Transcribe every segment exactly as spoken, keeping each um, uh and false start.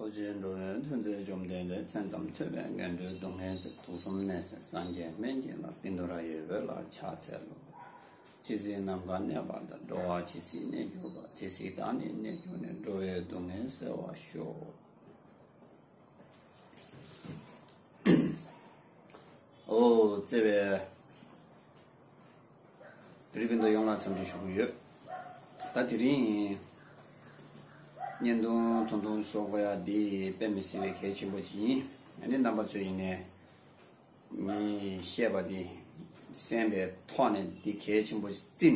ལོ་ཆེན་འགྲོ་བའི་མཐུན་རྫས་བཅོམ་ལྡན་འདས། མཚན་ཙམ་ཐོས་པས་ངན་འགྲོའི་སྡུག་བསྔལ་སེལ། དུག་གསུམ་ནད་སེལ་སངས་རྒྱས་སྨན་གྱི་བླ། པཎྜི་ཏ་ར་ཡི་འོད་ལ་ཕྱག་འཚལ་ལོ། ཇི་སྲིད་ནམ་མཁའ་གནས་པ་དང་། འགྲོ་བ་ཇི་སྲིད་གནས་གྱུར་པ། དེ་སྲིད་བདག་ནི་གནས་གྱུར་ནས། འགྲོ་བའི་སྡུག་བསྔལ་སེལ་བར་ཤོག། ཨོ་བརྩེ་བའི་རི་པིན་དུ་ཡོངས་ལ་འཚམས་འདྲི་ཞུ་གི་ཡོད། ད་དེ་རིང་བརྙན་ཐུང་ཐུང་ཐུང་བཟོ་དགོས་ཡ་འདི་དཔེ་མི་སྲིད་པའི་གལ་ཆེན་པོ་ཞིག་ཡིན། ཨ་ནི་རྣམ་པ་ཚོས་ཡིན་ནའི་ངས་བཤད་པ་འདི་གསན་པའི་ཐོག་ནས་འདི་གལ་ཆེན་པོ་ཞིག་བརྩིས་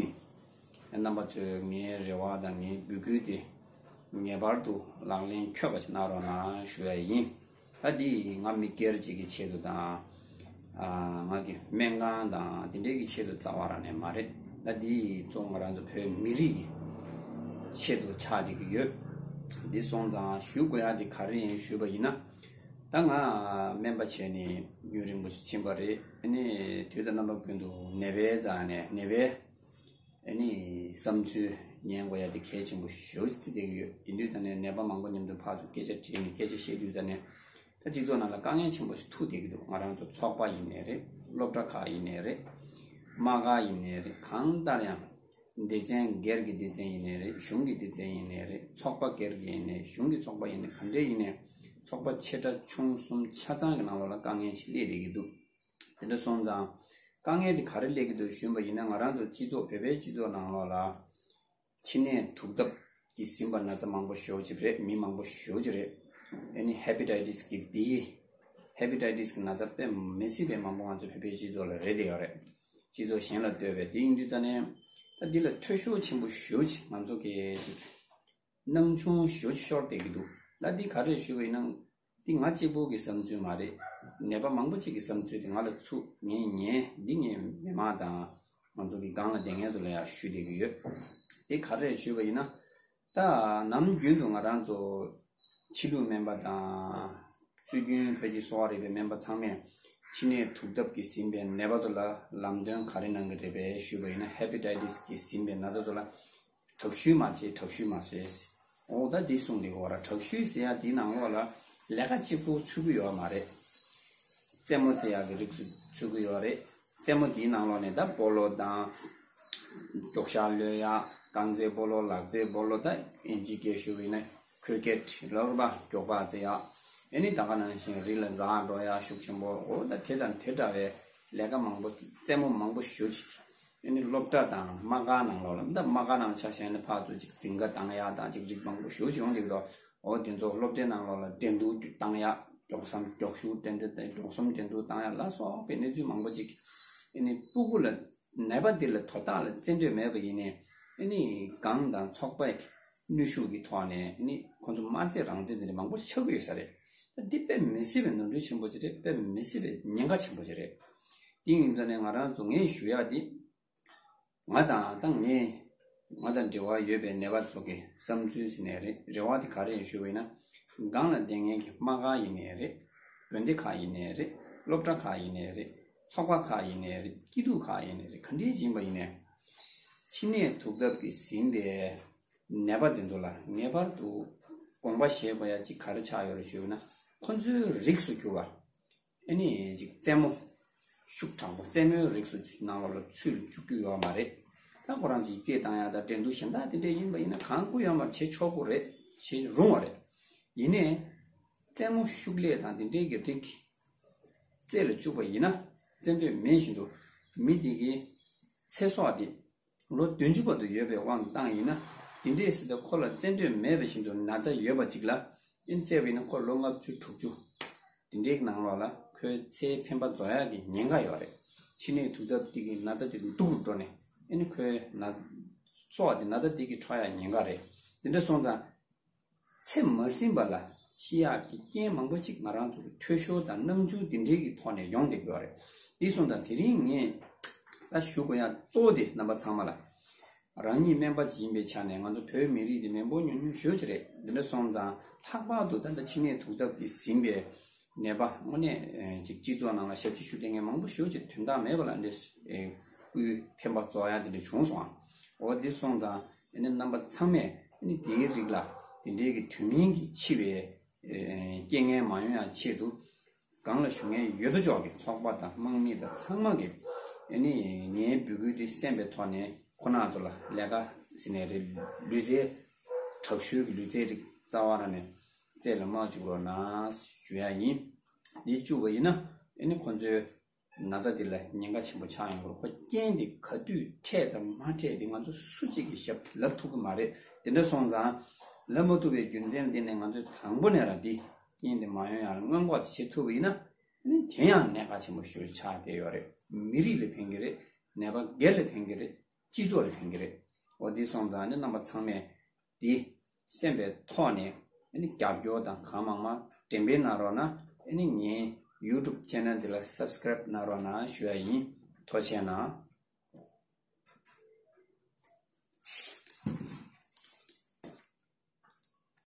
ནས། རྣམ་པ་ཚོས་ངའི་རེ་བ་དང་ངའི་འབོད་སྐུལ་དེ་ངེས་པར་དུ་ལག་ལེན་འཁྱོལ་བ་ཞིག་གནང་རོགས་གནང་ཞུ་ཡ་ཡིན། ད་འདི་ང་མི་སྒེར་གཅིག་གི་ཆེད་དུ་དང་། ཨ། ང་གི་སྨན་ཁང་དང་དེ་འདྲའི་གི་ཆེད་དུ་རྩ་བ་རང་ནས་མ་རེད། ད་འདི་གཙོ་བོ་ང་རང་ཚོ་བོད་མི་རིགས་ཀྱི་ཆེད་དུ་ཆགས་བསྡད་ཀྱི་ཡོད། འདི་སོང་ཙང་ཞུ་དགོས་ཡ་འདི་ག་རེ་ཡིན་ཞུས་པ་ཡིན་ན། ད་ང་སྨན་པ་བྱས་ནས་ཡུན་རིང་པོ་ཞིག་ཕྱིན་པ་རེད། ཨ་ནི་དུས་དང་རྣམ་པ་ཀུན་ཏུ་ནད་པའི་རྩ་ནས་ནད་པའི་ཨ་ནི་བསམ་ཚུལ་ཉན་དགོས་ཡ་དེ་གལ་ཆེན་པོ་ཞེ་པོ་ཅིག་བརྩི་བསྡད་ཀྱི་ཡོད། ཡིན་དུས་ད་ནས་ནད་པ་མང་པོ་མཉམ་དུ་ཕར་ཚུར་སྐད་ཆ་དྲིས་ནས་སྐད་ཆ་བཤད་དུས་ད་ནས་ད་སྤྱི་ཚོགས་ནང་ལ་དཀའ་ངལ་ཆེན་པོ་ཞིག་ཐུག་བསྡད་ཀྱི་འདུག། ང་རང་ཚོ་ཚོགས་པ་ཡིན་ནའི་རེད། སློབ་གྲྭ་ཁག་ཡིན་ནའི་རེད། དམག་སྒར་ཡིན་ནའི་རེད། གང་ལྟར་ཡང་སྡེ་ཚན་སྒེར་གྱི་སྡེ་ཚན་ཡིན་ནའི་རེད། གཞུང་གི་སྡེ་ཚན་ཡིན་ནའི་རེད། ཚོགས་པ་སྒེར་གྱི་ཡིན་ནའི་གཞུང་གི་ཚོགས་པ་ཡིན་ནའི་ག་འདྲ་ཡིན་ནའི་ཚོགས་པ་ཆེ་ཕྲ་ཆུང་གསུམ་ཆ་ཚང་གི་ནང་ལོགས་ལ་དཀའ་ངལ་ཞིག་སླེབས་བསྡད་ཀྱི་འདུག། དེ་འདྲ་སོང་ཙང་དཀའ་ངལ་དེ་ག་རེ་སླེབས་ཀྱི་འདུག་ཞུས་པ་ཡིན་ན། ང་རང་ཚོ་སྤྱི་ཚོགས་བོད་པའི་སྤྱི་ཚོགས་ནང་ལོགས་ལ་མཆིན་ནད་དུག་ལྡབ་ཀྱིས་ཟིན་པ་ན་ཚ་མང་པོ་ཞེ་པོ་ཅིག་རེད། མི་མང་པོ་ཞེ་པོ་ཅིག་རེད། ཨ་ནི་ཧེ་པེ་ཏའི་ཏིས་ཀྱི་བི། ཧེ་པེ་ཏའི་ཏིས་ཀྱི་ན་ཚ་དཔེ་མི་སྲིད་པའི་མང་པོ་ང་ཚོ་བོད་པའི་སྤྱི་ཚོགས་ལ་རེད་བསྡད་ཡོད་རེད། སྤྱི་ཚོགས་གཞན་ལ་ལྟོས་པའི། དེ་ཡིན་དུས་ཙ་ནས་ད་འདི་ལ་འཐུས་ཤོར་ཆེན་པོ་ཞེ་པོ་ཅིག་ང་ཚོ་གི་ཅིག་སྣང་ཆུང་ཞེ་པོ་ཅིག་ཤོར་བསྡད་ཀྱི་འདུག། ད་འདི་ག་རེ་ཞུས་པ་ཡིན་ན། འདི་ང་གཅིག་པུ་གི་བསམ་ཚུལ་མ་རེད། ནད་པ་མང་པོ་ཅིག་གི་བསམ་ཚུལ་དེ་ང་ལ་ཚུར་ངས་ཉན། འདི་ངས་མི་མང་དང་ང་ཚོ་གི་སྒང་ལ་བསྡད་མཁན་ཚོ་ལ་ཡང་ཞུས་བསྡད་ཀྱི་ཡོད། འདི་ག་རེ་ཞུས་པ་ཡིན་ན། ད་ནམ་རྒྱུན་དུ་ང་རང་ཚོ་ཕྱི་ལུགས་སྨན་པ་དང་སྲོལ་རྒྱུན་བོད་ཀྱི་གསོ་བ་རིག་པའི་སྨན་པ་ཚང་མས་མཆིན་ནད་དུག་ལྡབ་ཀྱིས་ཟིན་པའི་ནད་པ་ཚོ་ལ་ལམ་སྟོན་ག་རེ་གནང་གི་རེད་པས་ཞུས་པ་ཡིན་ན། ཧེ་པེ་ཏའི་ཏིས་ཀྱིས་ཟིན་པའི་ན་ཚ་ཚོ་ལ་དྲག་ཤུལ་མ་བྱེད། དྲག་ཤུལ་མ་བཟོས། འོ་ད་འདི་གསུངས་འདུག་གོ་ར། དྲག་ཤུལ་ཟེར་ཡ་འདིའི་ནང་ལོགས་ལ་ལས་ཀ་གཅིག་པུ་ཚུད་ཀྱི་ཡོད་མ་རེད། རྩེད་མོ་རྩེ་ཡག་གི་རིགས་སུ་ཚུད་ཀྱི་ཡོད་རེད། རྩེད་མོ་འདིའི་ནང་ལོགས་ནས་ད་སྤོ་ལོ་དང་། མགྱོགས་ཤ་གློད་ཡག། རྐང་རྩེད་སྤོ་ལོ། ལག་རྩེད་སྤོ་ལོ། ད་ཨིན་ཇི་སྐད་ཞུ་བ་ཡིན་ན་ཁི་རི་ཀེ་ཊི་ལབ་རེད་པ། མགྱོགས་པ་རྩེ་ཡག། ཨེ་ནི་ད་ག་ནང་བཞིན་རི་ལ་འཛེག་འགྲོ་ཡག་ཤུགས་ཆེན་པོ། འོ་ད་དེ་དང་དེ་འདྲ་བའི་ལས་ཀ་མང་པོ། རྩེད་མོ་མང་པོ་ཞེ་པོ་ཅིག། ཨེ་ནི་སློབ་གྲྭ་དང་དམག་སྒར་ནང་ལོགས་ལ། ད་དམག་སྒར་ནང་ཆ་བཞག་ན་ཕར་ཚུར་ཅིག་འཛིང་ག་བཏང་ཡག་དང་ཅིག་རིགས་མང་པོ་ཞེ་པོ་ཅིག་ཡོང་གི་འདུག། འོ་དེ་ཚོ་སློབ་གྲྭའི་ནང་ལོགས་ལ་འགྲན་བསྡུར་བཏང་ཡག། མགྱོགས་སམ་མགྱོགས་ཤུགས་འགྲན་བསྡུར་དང་། མགྱོགས་སམ་འགྲན་བསྡུར་བཏང་ཡག་ལ་སོགས་པའི་གནས་ཚུལ་མང་པོ་ཅིག། ཨེ་ནི་སྤུ་གུ་ལ་ནད་པ་འདི་ལ་དོ་བདག་ལ་བརྩི་འདོད་མེད་པ་ཡིན་ནའི། ཨེ་ནི་སྒང་དང་ཚོགས་པའི་ནུས་ཤུགས་ཀྱི་ཐོག་ནས་ཨེ་ནི་ཁོང་ཚོ་མ་རྩེ་རང་རྩེ་འདི་འདྲ་མང་པོ་ཆགས་ཀྱི་ཡོད་ས་རེད། ད་འདི་དཔེ་མི་སྲིད་པའི་ནོར་འཁྲུལ་ཆེན་པོ་ཅིག་རེད། དཔེ་མི་སྲིད་པའི་ཉེན་ཁ་ཆེན་པོ་ཅིག་རེད། དེ་ཡིན་ཙང་ནས་ང་རང་ཚོ་ངས་ཞུ་ཡག་འདི། ང་དང་ད་ངས་ང་དང་འབྲེལ་བ་ཡོད་པའི་ནད་པ་ཚོ་གི་བསམ་ཚུལ་ཟེར་ནའི་རེད། རེ་བ་དེ་ག་རེ་ཡིན་ཞུས་པ་ཡིན་ན། སྒང་ལ་བསྡད་མཁན་གྱི་དམག་སྒར་ཡིན་ནའི་རེད། དགོན་སྡེ་ཁག་ཡིན་ནའི་རེད། སློབ་གྲྭ་ཁག་ཡིན་ནའི་རེད། ཚོགས་པ་ཁག་ཡིན་ནའི་རེད། སྐྱིད་སྡུག་ཁག་ཡིན་ནའི་རེད། ག་འདྲའི་ཡིན་པ་ཡིན་ནའི། མཆིན་ནད་དུག་ལྡབ་ཀྱིས་ཟིན་པའི་ནད་པ་དེ་ཚོ་ལ་ངེས་པར་དུ་དགོངས་པ་བཞེས་དགོས་ཡ་གཅིག་ག་རེ་ཆགས་ཡོད་རེད་ཞུས་པ་ན། ཁོ་ཚོའི་རིགས་སུ་གྱུར་པ། ཨེ་ནི་ཅིག་རྩེད་མོ་ཤུགས་དྲག་པོ། རྩེད་མོའི་རིགས་སུ་ནང་ལོགས་ལ་ཚུད་བཅུག་རྒྱུ་ཡོད་མ་རེད། ད་ཁོ་རང་ཚོ་ཡིག་རྩིས་བཏང་ཡག་དང་འགྲན་བསྡུར་གཞན་དག་དེ་འདྲས་ཡིན་པ་ཡིན་ན་གང་དགོས་ཡོད་མ་རེད། བྱེད་ཆོག་གི་རེད། བྱེད་རུང་བ་རེད། ཡིན་ནའི་རྩེད་མོ་ཤུགས་ལས་དང་དེ་འདྲས་ཀྱི་རིགས་རྩེད་ལ་བཅུག་པ་ཡིན་ན། རྩེད་འདོད་མེད་བཞིན་དུ་མི་དེ་གའི་ཚེ་སྲོག་དེ་ལོ་བདུན་ཅུ་བར་དུ་ཡོད་པའི་དབང་བཏང་ཡིན་ན། དེ་འདྲས་ཟེར་ཏེ་ཁོ་ལ་རྩེད་འདོད་མེད་པ་བཞིན་དུ་ན་ཚ་ཡོད་པ་ཅིག་ལ་ཨེ་ནི་རྩེད་པ་ཡིན་ན་ཁོ་ལོ་ལྔ་བཅུ་དྲུག་ཅུ་དེ་འདྲའི་ནང་ལོགས་ལ་ཁོའི་ཚེའི་འཕེན་པ་རྫོགས་ཡག་གི་ཉེན་ཁ་ཡོད་རེད། མཆིན་ནད་དུག་ལྡབ་དེ་གི་ན་ཚ་དེ་སྡུག་རུ་འགྲོ་ནས་ཨེ་ནི་ཁོའི་ན་སྲོག་དེ་ན་ཚ་དེ་གི་འཕྲོག་ཡག་ཉེན་ཁ་རེད། དེ་འདྲ་སོང་ཙང་། ཚེ་མ་ཟིན་པ་ལ་ཤི་ཡག་གི་རྐྱེན་མང་པོ་ཅིག་ང་རང་ཚོ་གི་འཐུས་ཤོར་དང་སྣང་ཆུང་འདི་འདྲའི་གི་ཐོག་ནས་ཡོང་བསྡད་ཀྱི་ཡོད་རེད། འདི་སོང་ཙང་དེ་རིང་ངས་ད་ཞུ་དགོས་ཡག་གཙོ་བོ་དེ་རྣམ་པ་ཚང་མ་ལ། རང་ཉིད་སྨན་པ་ཅིག་ཡིན་པའི་ཆ་ནས་ང་ཚོ་བོད་མི་རིགས་འདི་མི་འབོར་ཉུང་ཉུང་ཞེ་པོ་ཅིག་རེད། འདི་འདྲ་སོང་ཙང་ལྷག་པར་དུ་ད་ལྟ་མཆིན་ནད་དུག་ལྡབ་ཀྱིས་ཟིན་པའི་ནད་པ་དངོས་གནས་ཅིག་སྤྱི་ཚོགས་ནང་ལ་ཞབས་ཕྱི་ཞུ་བསྡད་མཁན་མང་པོ་ཞེ་པོ་ཅིག་དོན་དག་མེད་པ་ལ་འདི་སྐུའི་འཕེན་པ་རྫོགས་ཡག་དེ་འདྲ་བྱུང་སོང་ཨ། འོ་འདི་སོང་ཙང་ཨ་ནི་རྣམ་པ་ཚང་མས་ཨ་ནི་དེའི་རིགས་ལ་དེ་འདྲའི་གི་དུས་མིན་གྱི་འཆི་བའི་ རྐྱེན་ངན་མ་ཡོང་ཡ་ཆེད་དུ། གང་ལ་བཞུགས་མཁན་ཡོད་དོ་ཅོག་གི་ཚོགས་པ་དང་དམག་མི་དང་ཚང་མ་གིས་ཨ་ནི་ངའི་འབོད་སྐུལ་དེ་གསན་པའི་ཐོག་ནས་ཁོ་རང་ཚོ་ལ་ལས་ཀ་ཟེར་ནས་རེད། ལུས་རྩལ་དྲག་ཤོས་ཀྱི་ལུས་རྩལ་རིགས་རྩ་བ་རང་ནས་རྩལ་ལ་མ་བཅུག་རོགས་གནང་ཞུ་ཡ་ཡིན། འདི་བཅུག་པ་ཡིན་ན་ཨ་ནི་ཁོ་ཚོའི་ན་ཚ་འདི་ལ་ཉེན་ཁ་ཆེན་པོ་ཆགས་ཡོང་གི་རེད། ཁོ་རྐྱེན་འདི་ག་དུས་འཕྲད་དང་མ་འཕྲད་འདི་ང་ཚོ་སུ་གཅིག་གིས་ཞབས་ལབ་ཐུབ་ཀྱི་མ་རེད། དེ་འདྲ་སོང་ཙང་ལབ་མ་ཐུབ་པའི་རྒྱུ་མཚན་འདི་ནས་ང་ཚོས་དང་པོ་ནས་རང་འདི་རྐྱེན་འདི་མ་ཡོང་ཡ་ལ་སྔོན་འགོག་བྱེད་ཐུབ་པ་ཡིན་ན། ཨ་ནི་དེ་ཡང་གནད་འགག་ཆེན་པོ་ཞིག་ཆགས་བསྡད་ཡོད་རེད། མི་རིགས་ལ་ཕན་གྱི་རེད། ནད་པ་སྒེར་ལ་ཕན་གྱི་རེད། སྤྱི་ཚོགས་ལ་ཕན་གྱི་རེད། འོ་འདི་སོང་ཙང་ནི་རྣམ་པ་ཚང་མས་འདི་གསན་པའི་ཐོག་ནས་ཨ་ནི་རྒྱབ་སྐྱོར་དང་གང་མང་མང་འགྲེམས་སྤེལ་གནང་རོགས་གནང་། ཨ་ནི་ངའི་YouTube channel འདི་ལ་subscribe གནང་རོགས་གནང་ཞུ་ཡ་ཡིན། ཐུགས་རྗེ་གནང་།